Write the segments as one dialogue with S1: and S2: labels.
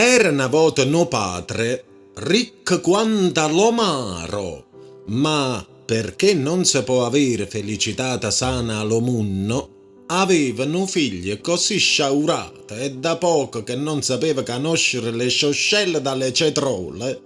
S1: Era na vota no patre ricco quant'a lo maro, ma perché non se pò avere felicitate sana a lo munno, aveva no figlio cossì sciaurato e da poco che non sapeva canoscere le scioscelle da le cetrole,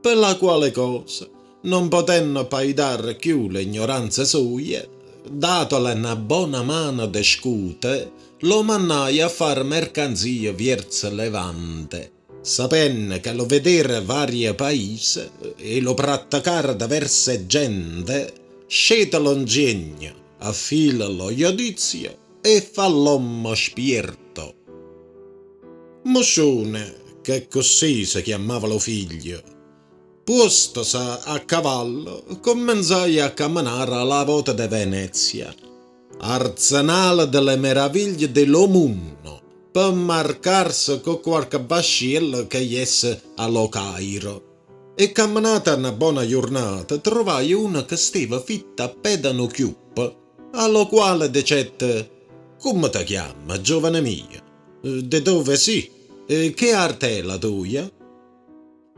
S1: pe la quale cosa, non potenno paidare chiù le 'gnoranze soie, datole na bona mano de scute, lo mannaie a fare mercanzia vierzo Levante, sapenno che lo vedere varie paise e lo prattecare diverse gente sceta lo 'ngiegno, affila lo iodizio e fa l'ommo spierto. Moscione, che cossì se chiammava lo figlio, puostose a cavallo, commenzaie a cammenare a la vota de Venezia, arzenale de le meraviglie de lo munno, pe 'mmarcarse co quarche vasciello che iesse a lo Cairo. E cammenata na bona iornata, trovaie uno che steva fitto a pede a no chiuppo, a lo quale decette, Comme te chiamme, giovane mio? De dove si'? Che arte è la toia?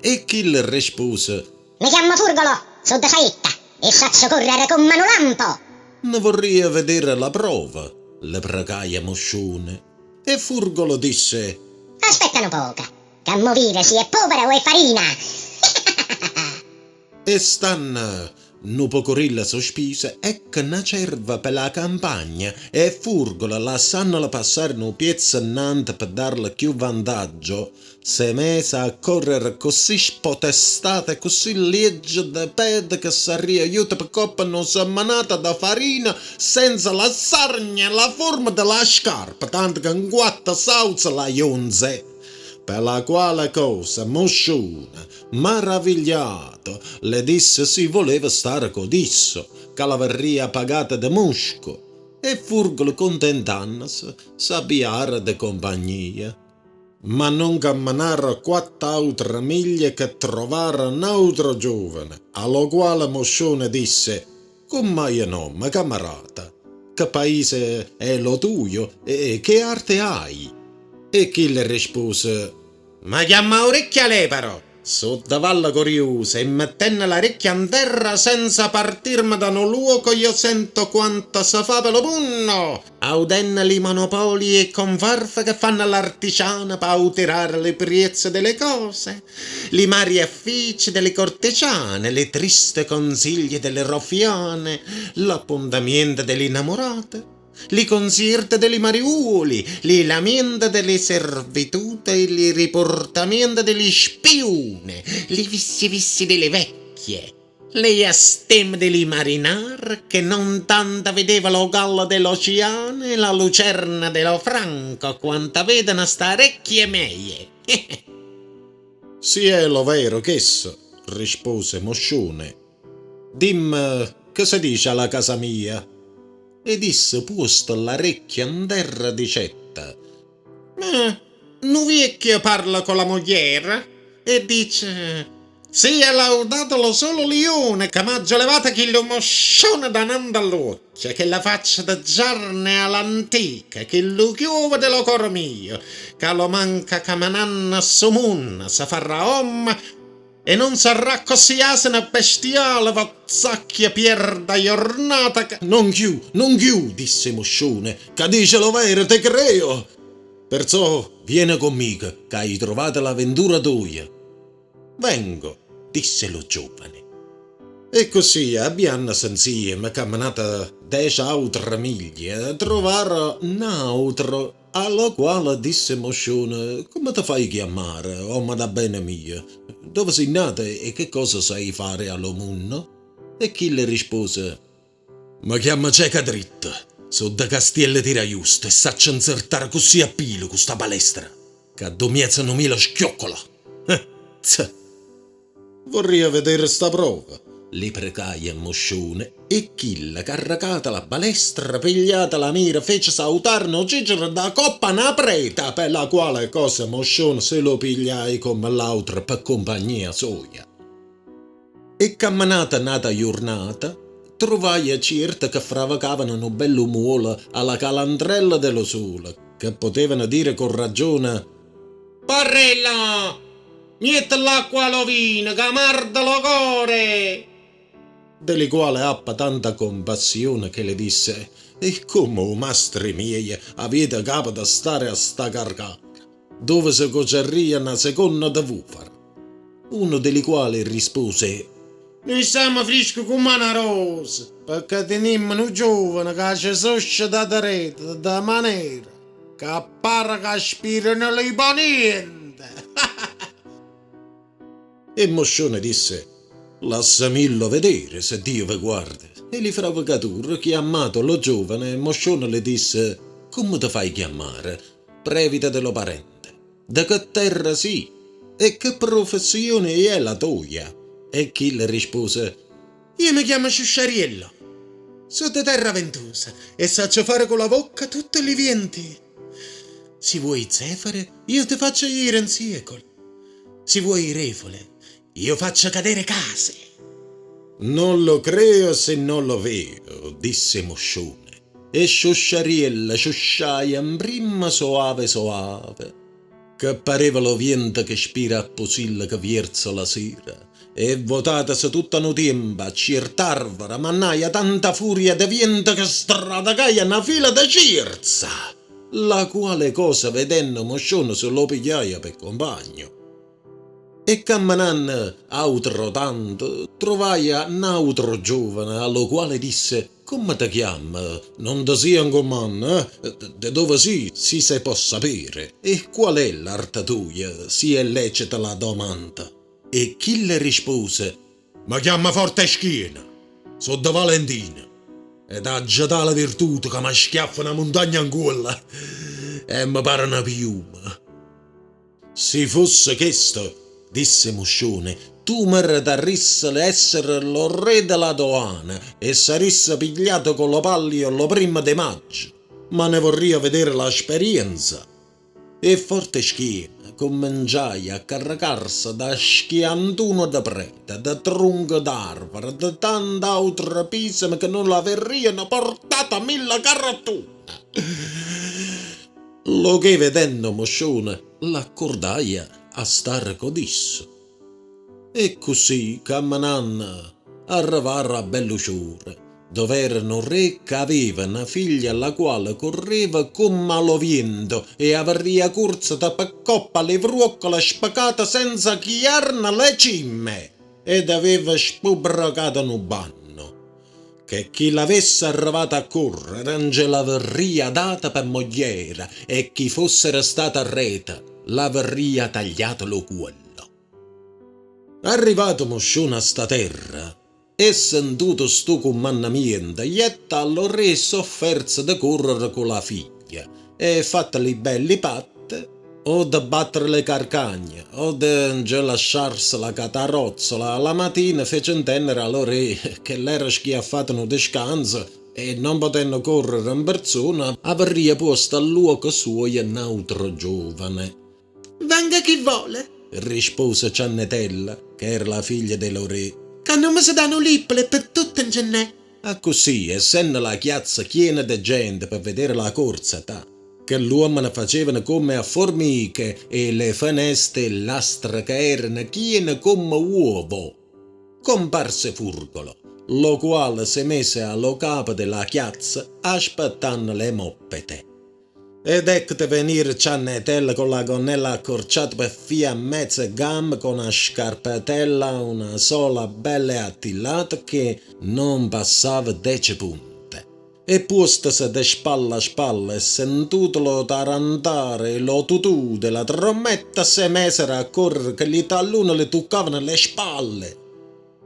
S1: E chillo respose.
S2: Me chiammo Furgolo, so' de Saetta, e saccio correre comm'a no lampo!
S1: Ne vorria vedere la prova, leprecaie Moscione. E Furgolo disse.
S2: Aspetta no poco, ca mo vide si è povere o è farina!
S1: E stanno nu pocorillo sospise, ecco na cerva pe la campagna, e Furgolo, lassannola passare nu piezzo 'nnante pe darle cchiù vantaggio, se mese a correre cossì spotestato e cossì lieggio de pede che sarria juto pe coppa no semmenato de farina senza lassarne la forma de la scarpa, tanto che 'n quatto sauze la ionze. Pe la quale cosa Moscione, maravigliato, le disse si voleva stare cod isso, ca l'averria pagata de musco, e Furgolo contentannose s'abbiaro de compagnia. Ma non cammenaro quatt'autre miglia che trovaro n'autro giovane, a lo quale Moscione disse, Comm'haie nomme, cammarata? Che paese è lo tuio e che arte hai? E chillo respose, Me chiammo Aurecchia Leparo, so' de Valle Coriosa e mettenno l'arecchia 'n terra senza partirme da no luoco io sento quanto se fa pe lo munno, audenno li monopolie e confarfe che fanno l'articiane p'auterare li priezze de le cose, li mari afficie de li corteciane, li triste conziglie de li roffiane, l'appontamiente de li 'nammorate, li conzierte de li mariuoli, li lamiente de li servitute, li riportamiente de li spiune, li vissi vissi de le vecchie, le iastemme de li marinare che non tanto vedeva lo gallo de lo Ciano e la lucerna de lo Franco quanta vedono st'arecchie meie. Si è lo vero chesso, respose Moscione, dimme che se dice a la casa mia. Ed isso puosto l'arecchia 'n terra dicette,
S3: Nu viecchio parla co la mogliera e dice, Sia laudato lo solo lione ca m'aggio levato chillo moscione da 'nante all'uocchie, chella faccia de giarne a l'antica, chillo chiuovo de lo core mio, ca lo manca cammenanno a sso munno se farrà ommo e non sarrà cossì aseno bestiale vozzacchio pierda jornata che.
S1: Non chiù, non chiù, disse Moscione, ca dice lo vero, te creo! Perzò viene co mmico, c'hai trovato la ventura toia. Vengo, disse lo giovane. E cossì abbiannose 'nzieme, cammenato dece autre miglia, trovaro n'autro, a lo quale disse Moscione, Comme te faie chiammare, ommo da bene mio? Dove si' nato e che cosa sai fare a lo munno? E chillo rispose, Me chiammo Ceca Dritto, so' de Castiello Tirajusto e saccio 'nzertare cossì a pilo co sta balestra, che addò miezo no milo schioccola. Eh, zeh! Vorria vedere sta prova, leprecaie Moscione, e chillo, carrecata la balestra, pigliata la mira, fece sautare no cicero da coppa na preta, pe la quale cosa Moscione se lo pigliaie comme l'autre pe compagnia soia. E cammenata n'ata jurnata, trovaje cierte che fravecavano no bello muolo a la calandrella de lo sole, che potevano dire co ragione.
S3: Parrella, miette l'acqua a lo vino, ca m'arde lo core!
S1: De li quale appe tanta compassione che le disse, E comme, o mastre mieje, avite capo de stare a sta carcara, dove se cociarria na seconna de vufara? Uno de li quali rispose,
S3: Noi stiamo freschi come una rosa, perché teniamo un giovane che ci soscia da dereto, da maniera, che pare che aspirano li poniente.
S1: E Moscione disse, Lassamillo vedere, se Dio ve guarda. E li fravecature, chiamato lo giovane, Moscione le disse, Come te fai chiamare? Previte de lo parente. De che terra sì? E che professione è la tua? E chi le rispose,
S3: Io mi chiamo Sciusciariello, sono di terra ventosa e saccio fare con la bocca tutti i venti. Se vuoi zefere, io ti faccio ire in secolo. Se vuoi refole, io faccio cadere case.
S1: Non lo creo se non lo veo, disse Moscione. E Sciusciariella sciusciaia in prima soave soave, che pareva lo viento che spira a posilla che verso la sera, e votatasi tutta no tempo a certarvera, mannaia tanta furia de viento che stradacaia una fila de cirza, la quale cosa vedendo Moscione se lo pigliaia per compagno. E camminando altro tanto, trovaia un altro giovane, allo quale disse, come ti chiama? Non ti sia un comando, eh? De dove si, si se può sapere, e qual è l'arte tua, si è lecita la domanda. E chi le rispose,
S3: Ma chiama forte schiena, so da Valentina, ed ha già tale virtù che mi schiaffa una montagna in culla e mi pare una piuma.
S1: Se fosse questo, disse Moscione, tu meritarrisse essere lo re della doana e sarisse pigliato con lo pallio lo primo de maggio, ma ne vorria vedere la esperienza. E forte schiena cominciai a caricarsi da schiantuno de preta, da trunco d'arbore, da tant'altre piseme che non l'averriano portata mille carrettune. Lo che vedendo Moscione l'accordaia a stare codisso. E così, camminando, arrivarono a Belluciore, dove era un re che aveva una figlia la quale correva come allo vento e avria corsa da per coppa le vruoccole spaccate senza chiarne le cime, ed aveva spubracato un banno, che chi l'avesse arrivata a correre non ce l'avria data per mogliera, e chi fosse stata reta l'avria tagliato lo cuollo. Arrivato Moscione a sta terra e sentuto sto comandamento, ietta allo re sofferse de correre con la figlia e fatta li belli patte, o de battere le carcagne, o de nge lasciarsi la catarozzola, la mattina fece intendere allo re che l'era schiaffato un descanso e non potendo correre in persona, avria posto al luogo suo un altro giovane.
S3: Venga chi vuole,
S1: rispose Ciannetella, che era la figlia dello re.
S3: Che non mi si danno lippole per tutte in gennè.
S1: A così, essendo la chiazza piena di gente per vedere la corsa, ta, che l'uomini facevano come a formiche e le finestre e lastre che erano piene come uovo, comparse Furgolo, lo quale si mise allo capo della chiazza aspettando le moppete. Ed eccote venire Ciannetella con la gonnella accorciata per fia a mezza gamba con una scarpetella, una sola bella e attillata che non passava 10 punte. E postasi de spalla a spalla e sentutolo tarantare e lo tutù della trommetta se mesero a correre che gli talloni le toccavano le spalle.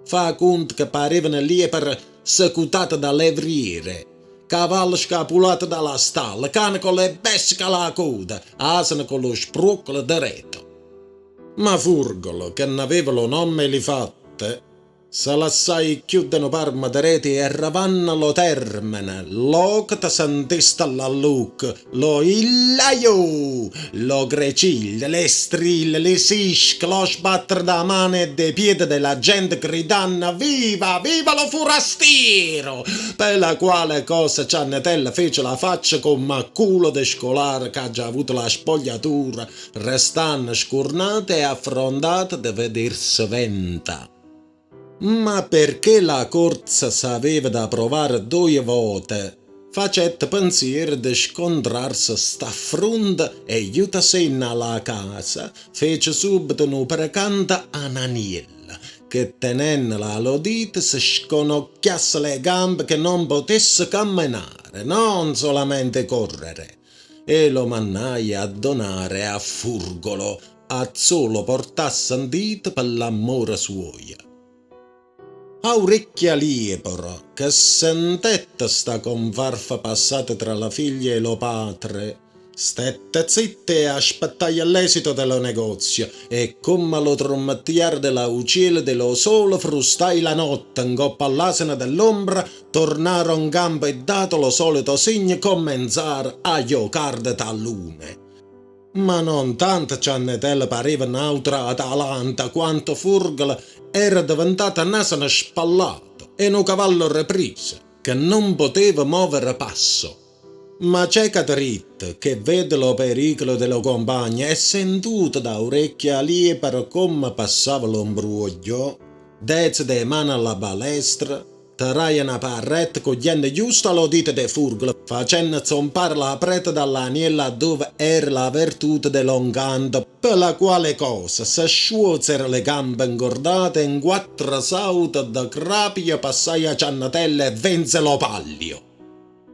S1: Fa conto che parevano lì per secutate da levriere, cavallo scapulato dalla stalla, cane con le besche alla coda, asino con lo spruoccolo diretto. Ma Furgolo, che n'aveva lo nome li fatte, Se lassaje cchiù de no parmo dereto e arrevanno a lo termene, lloco te sentiste l'allucco, lo illaiò, lo greciglio, le strille, li sische, lo sbattere da mano e de piede de la gente gridanno viva, viva lo furastiero! Pe la quale cosa Ciannetella fece la faccia comm'a culo de scolaro c'aggia avuto la spogliatura, restanno scornata e affrontata de vederse venta. Ma perché la corza s'aveva da provare doje vote, facette pensiero de scontrarse st'affrunto e ghiutasenne a la casa, fece subeto no precante a n'aniello, che tenennolo a lo dito se sconocchiasse le gambe che non potesse cammenare, non solamente correre, e lo mannaje a donare a Furgolo, azzò lo portasse 'n dito pe l'ammore suojo. Aurecchia Lieporo, che sentette sta confarfa passata tra la figlia e lo patre, stette zitta e aspettaje l'esito de lo negozio, e comme lo trommettiare de l'auciello de lo sole frustaje la notte 'ncoppa all'aseno dell'ombra, tornaro 'n campo e dato lo solito signo commenzaro a jocare de tallune. Ma non tanto Ciannetella pareva n'autra Atalanta, quanto Furgolo era deventata n'aseno spallato e no cavallo repriso, che non poteva movere passo. Ma Ceca Deritta, che vede lo pericolo de lo compagno e sentuto da Aurecchia Lieparo comme passava lo 'mbruoglio, deze de mano a la balestra, teraje na parretta coglienno justo a lo dito de Furgolo, facenno zompare la preta dall'aniello addove era la vertute de lo 'ncanto, pe la quale cosa se sciuozero le gambe 'ngordate e 'n quattro saute de crapio passaje a Ciannetella e venze lo pallio.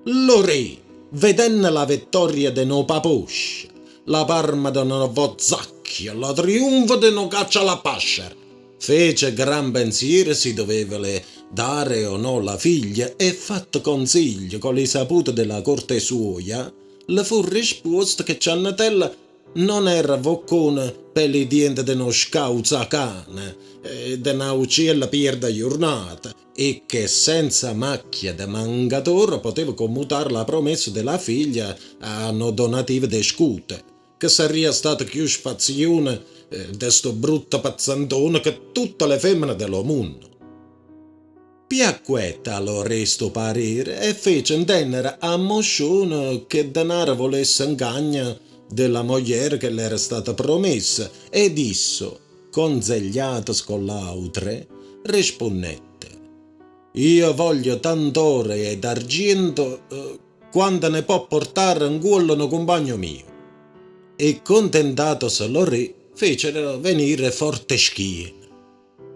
S1: Lo re, vedenno la vittoria de no paposcio, la parma de no vozzacchio, lo trionfo de no caccialapascere, fece gran pensiero si doveva le dare o no la figlia e fatto consiglio co li sapute de la corte soia, le fu rispuosto che Ciannetella non era voccone pe li diente de no scauzacane, de n'auciello pierda iornata, e che senza macchia de mangatore poteva commutare la promessa de la figlia a no donativo de scute, che sarria stata chiù sfazione de sto brutto pezzentone che tutte le femmene de lo munno. Piacquette a lo re sto parere e fece 'ntennere a Moscione che denaro volesse 'n cagno de la mogliere che l'era stata promessa, ed isso, conzegliatosi co l'autre, responnette, Io voglio tant'oro ed argiento quanto ne pò portare 'n cuollo no compagno mio. E contentatose lo re, fecero venire forte schiena.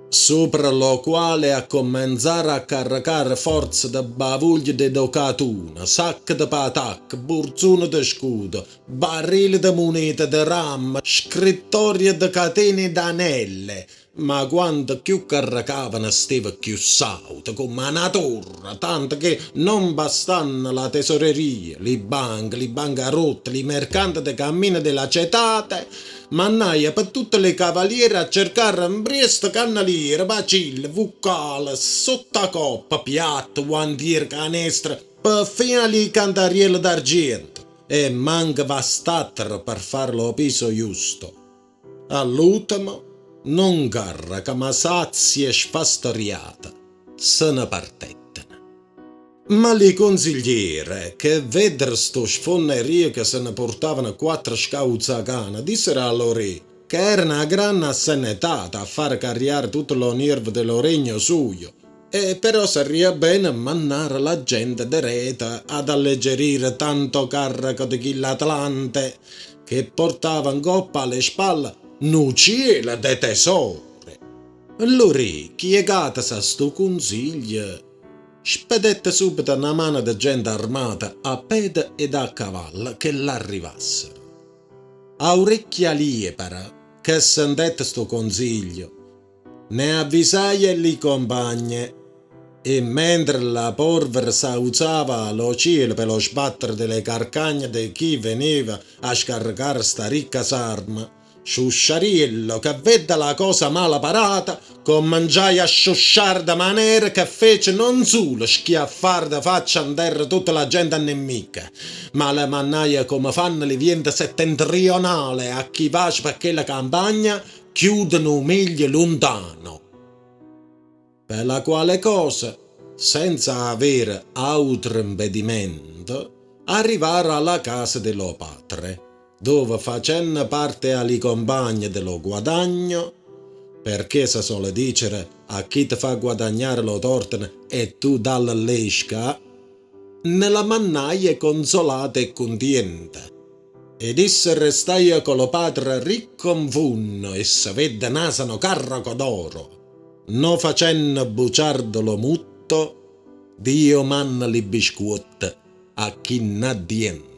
S1: Sopra lo quale accommenzaro a carrecare forze de bavuglie de docatune, sacche de patacche, borzune de scudo, barrile de monete de ramme, scrittorie de catene d'anelle, ma quanto cchiù carrecavano steva cchiù sauto, comm'a na torre, tanto che non bastanno la tesoreria, li banche, li bancarotte, li mercante de cammino de la cetate, mannaje pe tutte le cavaliere a cercare 'n priesto canneliere, vacille, voccale, sottacoppa, piatte, guantiere, canestre, pe fi' a li cantarielle d'argiento, e manco vastattero per fare lo piso justo. All'utemo, non carraca, ma sazie e sfasteriate, se ne partettero. Ma li conzigliere, che veddero sto sfonnerio che se ne portavano quattro scauzacane, dissero a lo re che era na granne assenetata a fare carriare tutto lo niervo de lo regno sujo, e però sarria bene mannare la gente dereto ad alleggerire tanto carraco de chill'Atlante che portava 'ncoppa a le spalle no cielo de tesore. Lo re, chiegatose a sto conziglio, spedette subeto na mano de gente armata a pede ed a cavallo che l'arrivassero. Aurecchia Liepara, che sentette sto conziglio, ne avvisaje li compagne, e mentre la porvere s'auzava a lo cielo pe lo sbattere de le carcagne de chi veneva a scarrecare sta ricca sarma, Sciusciariello, che vedde la cosa mala parata, commenciaie a sciusciare de manera che fece non solo schiaffare de faccia 'n terra tutta la gente nemica, ma le mannaie comme fanno li viente settentrionale a chi vace pe chella campagna cchiù de no miglio lontano. Pe la quale cosa, senza avere autro 'mpedimento, arrivaro a la casa de lo patre, dove facenno parte a li compagne de lo guadagno, perché se sole dicere a chi te fa guadagnare lo tortano e tu dalle l'esca, ne la mannaie conzolata e contienta. Ed isso restaie co lo patre ricco 'nfunno e se vedde n'aseno carreco d'oro. No facenno buciardo lo mutto, Dio manna li biscuotte a chi n'ha diente.